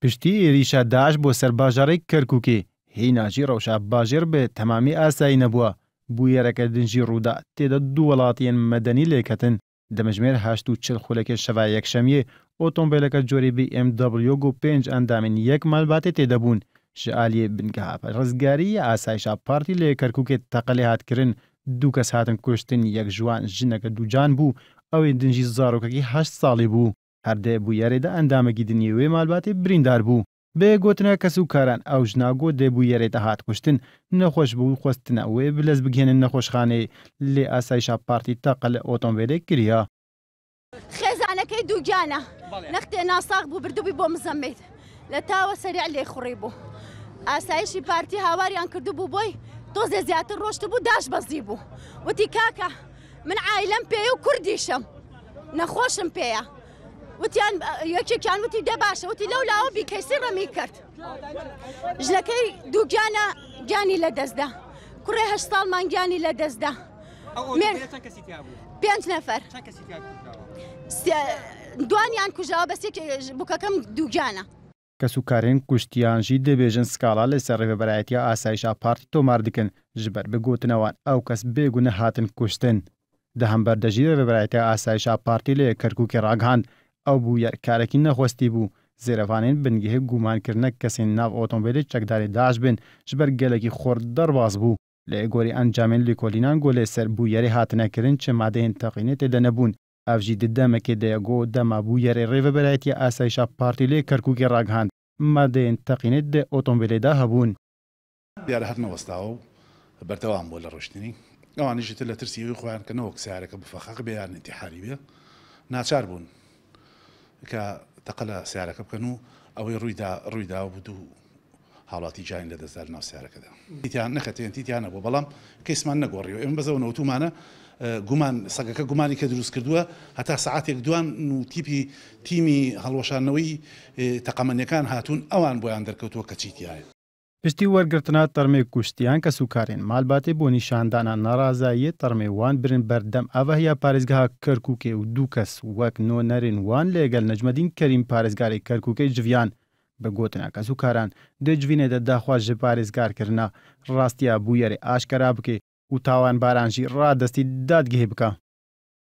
Piştî êrîşa DAIŞ bo ser bajarê Kerkûkê, hîna jî rewşa bajêr bi temamî asayî nebûye. Bûyereke din jî rû da, tê de du welatiyên medenî lê ketin. Demjimêr 8:40 xulekê şeva yekşemiyê, otombêleke corê BMW ku pênc endamên yek malbatê tê de bûn, ji aliyê bingeha rizgarî ya asayîşa Partî li Kerkûkê teqe lê hat kirin, du kes hatin kuştin, yek ji wan jineke ducan bû, ew ê din jî zarokekî heşt salî bû. Her di bûyerê de endamekî din yê wê malbatê birîndar bû. Bi gotina kesûkaran ew jina ku di bûyerê de hat kuştin, nexweş bû û xwestine wê bi lez bigihînin nexweşxaneyê, lê asayîşa partî teqe li otombêlê kiriye. خێزانەکەی دووگیانە نەختێ ناساغ بوو بردبووی بۆ مزەمەیت لە تاوە سەریع لێ خوڕی بوو ئاسایشی پارتی هاواریان کردبوو بۆی تۆزێ زیاتر ڕۆشتبوو داش بەزی بوو وتی کاکە من عایلەم پێیە و کوردیشم نەخۆشم پێیە وتیان یەکێکیان وتی دە باشە وتی لەو لاوە بیکەیسی ڕەمی کرد ژنەکەی دووگیانە گیانی لە دەستدا کوڕێ هەشت ساڵمان گیانی لە دەستدا پێنج نەفەر دوانیان کوژاوە بەس بووکەکەم دووگیانە. کەسوکارên kuştiyan jî dibêjin skala li ser Rêveberayetiya Asayîşa Partî tomar dikin ji ber bi gotina wan ew kes bêguneh hatin kuştin. Di hember de jî Rêveberayetiya Asayîşa Partî li Kerkûkê ragihand ew bûyer karekî nexwestî bû. Zêrevanên bingehê gumankirina kesên nav otombêlê çekdarê DAIŞ bin ji ber gelekî xort derbas bû. Li gorî encamên lêkolînan ku li ser bûyerê hatine kirin çi madeyên teqînê tê de nebûn. Ev jî di demekê de ye ku dema bûyerê Rêveberayetiya Asayîşa Partî li Kerkûkê ragihand madeyên teqînê di otombêlê de hebûn. دیارە هەر نەوەستاوە و بەردەوام بووە لە ڕۆشتنی. ئەوانیش ئیتر لە ترسی ئەوەی خۆیان کە نەوەک سەیارەکە مفەخەخ بێ یان ئینتیحاری بێ ناچار بوون کە تەقە لە سەیارەکە بکەن و ئەوەی ڕوویدا ڕوویدا و دوو هاوڵاتی گیانی لەدەستدا لەناو سەیارەکەدا. تیان نەخێر تێنتی تیا نەبووە بەڵام کەیسمان نەگۆڕیوە ئێمە بەس ئەوە نەوتومانە گومان سەگەکە گومانی کە دروست کردووە هەتا سەعاتێک دوان و تیپی تیمی هەڵوەشاندنەوەی تەقەمەنیەکان هاتوون ئەوان بۆیان دەرکەوتووە کە چی تیایە. Piştî wergirtina termê kuştiyan kesûkarên malbatê bo nîşandana narazayiyê termê wan birin ber dem avahiya parêzgeha Kerkûkê û du kes wek nûnerên wan li gel Necmedîn Kerîm parêzgarê Kerkûkê civiyan. Bi gotina kesûkaran di civînê de daxwaz ji parêzgar kirina rastiya bûyerê aşkera bike û tawanbaran jî radestî dadgehê bike.